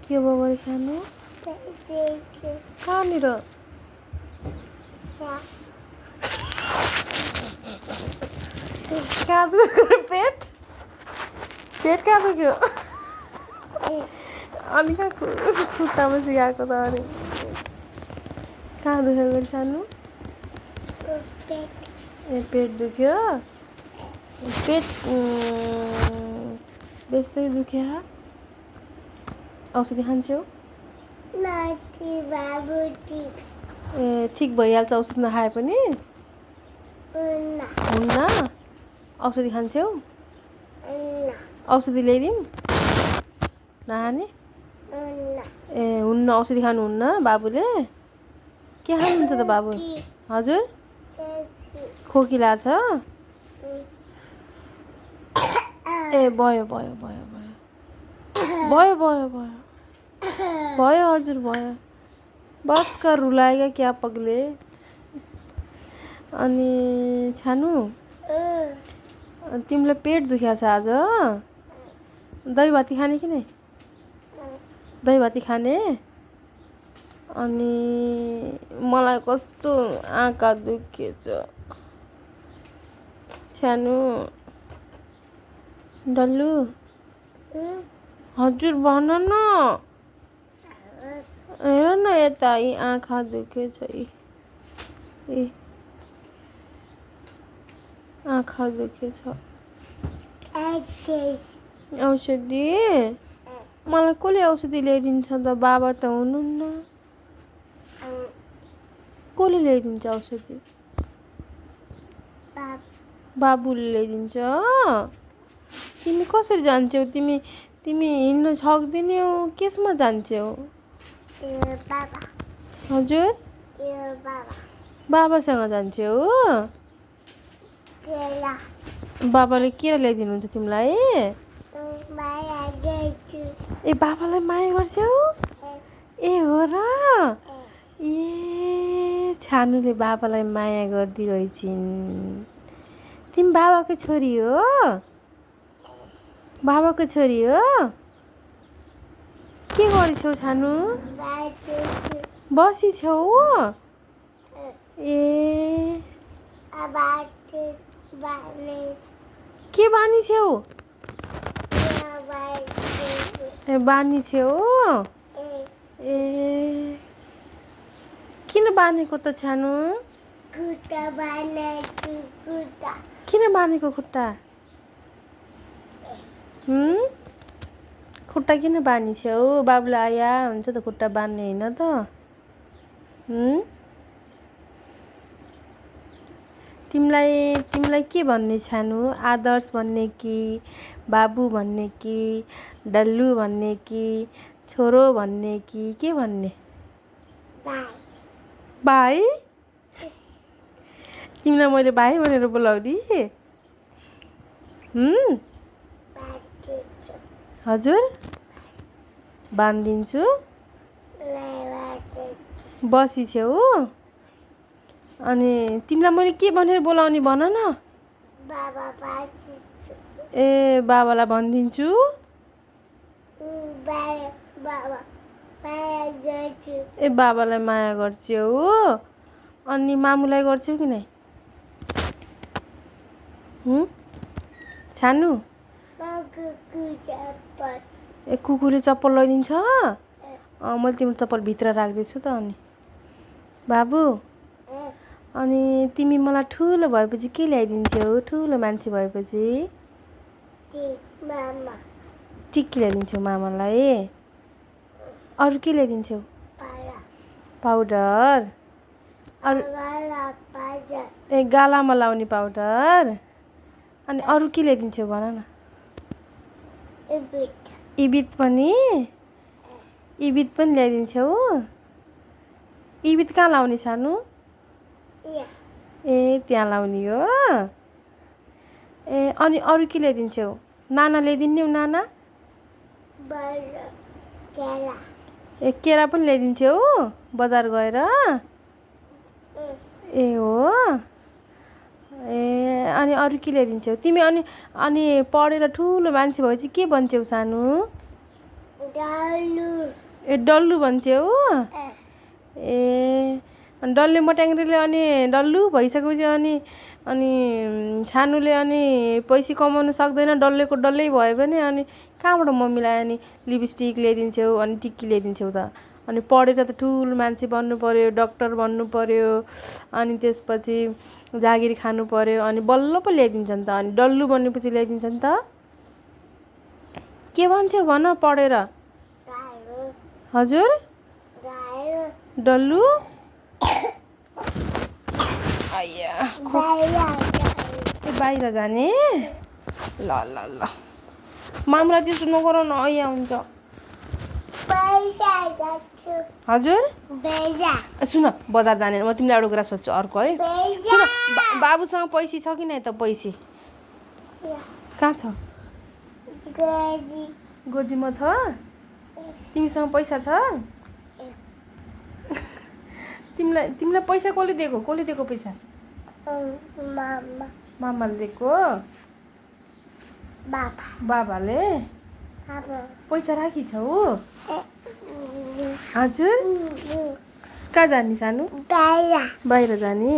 के भयो गरे सानो कहाँनिर कहाँ दुख्यो पेट कहाँ दुख्यो अनि कहाँ खुट्टामा सिकाएको त अनि कहाँ दुख्यो गरे सानो पेट दुख्यो पेट बेसै दुख्यो औषधि खान्छौ ठिक भइहाल्छ औषधि नखाए पनि हुन्न औषधि खान्छौ औषधि ल्याइदिउँ नखाने हुन्न औषधि खानुहुन्न बाबुले के खानुहुन्छ त बाबु हजुर खोकी लाग्छ भयो हजुर भयो बस कर रुलाएगा क्या पगले अनि छानु तिमीलाई पेट दुख्या छ आज दही भाती खाने कि नै दही भाती खाने अनि मलाई कस्तो आँखा दुखेछ छानु डल्लु हजुर भन न हेर न यता यी आँखा दुखेछ यी आँखा दुखेछ औषधि मलाई कसले औषधि ल्याइदिन्छ त बाबा त हुनुहुन्न कसले ल्याइदिन्छ औषधि बाबुले ल्याइदिन्छ तिमी कसरी जान्छौ तिमी हिँड्न सक्दैनौ केसमा जान्छौ हजुर बाबासँग जान्छौ बाबाले के ल्याइदिनुहुन्छ तिमीलाई बाबालाई माया गर्छौ हो र ए छानुले बाबालाई माया गर्दिरहेछिन् तिमी बाबाको छोरी हो के गरिछौ छानु बसी छौ के बानी छौ बानी छौ किन बानेको त छानु किन बानेको खुट्टा खुट्टा किन बानी छौ बाबुलाई आया हुन्छ त खुट्टा बान्ने होइन त तिमीलाई के भन्ने छानु आदर्श भन्ने कि बाबु भन्ने कि डल्लु भन्ने कि छोरो भन्ने कि के भन्ने भाइ तिमीलाई मैले भाइ भनेर बोलाउने हजुर बान्दिन्छु बसी छौ अनि तिमीलाई मैले के भनेर बोलाउने भन न बाबालाई भनिदिन्छु बाबालाई माया गर्छौ अनि मामुलाई गर्छौ कि नै छानु कुकुरले चप्पल लैदिन्छ मैले तिम्रो चप्पल भित्र राख्दैछु त अनि बाबु अनि तिमी मलाई ठुलो भएपछि के ल्याइदिन्छौ ठुलो मान्छे भएपछि टिक्की ल्याइदिन्छौ मामालाई अरू के ल्याइदिन्छौ पाउडर गालामा लाउने पाउडर अनि अरू के ल्याइदिन्छौ भन न इबित पनि ल्याइदिन्छौ इबित कहाँ लाउने सानो त्यहाँ लाउने हो अनि अरू के ल्याइदिन्छौ नाना ल्याइदिन्यौ नाना केरा पनि ल्याइदिन्छौ बजार गएर हो अनि अरू के ल्याइदिन्छौ तिमी अनि पढेर ठुलो मान्छे भएपछि के बन्छौ सानो ए डल्लु भन्छौ ए अनि डल्ले मट्याङ्ग्रीले अनि डल्लु भइसकेपछि अनि अनि छानुले अनि पैसा कमाउन सक्दैन डल्लेको डल्लै भयो भने अनि कहाँबाट मम्मीलाई अनि लिपस्टिक ल्याइदिन्छौ अनि टिक्की ल्याइदिन्छौ त अनि पढेर त ठुलो मान्छे बन्नु पर्यो डक्टर बन्नु पर्यो अनि त्यसपछि जागिर खानु पर्यो अनि बल्ल पो ल्याइदिन्छ नि त अनि डल्लु बनेपछि ल्याइदिन्छ नि त के भन्छौ भन पढेर हजुर डल्लु आया बाहिर जाने ल ल ल मामलाई त्यसो नगर न ऐया हुन्छ हजुर सुन बजार जाने म तिमीलाई एउटा कुरा सोध्छु अर्को है सुन बाबुसँग पैसा छ कि नै त पैसा कहाँ छ गोजीमा छ तिमीसँग पैसा छ तिमीलाई पैसा कसले दिएको पैसा मामाले दिएको बाबाले पैसा राखिछौ हजुर कहाँ जाने सानो बाहिर जाने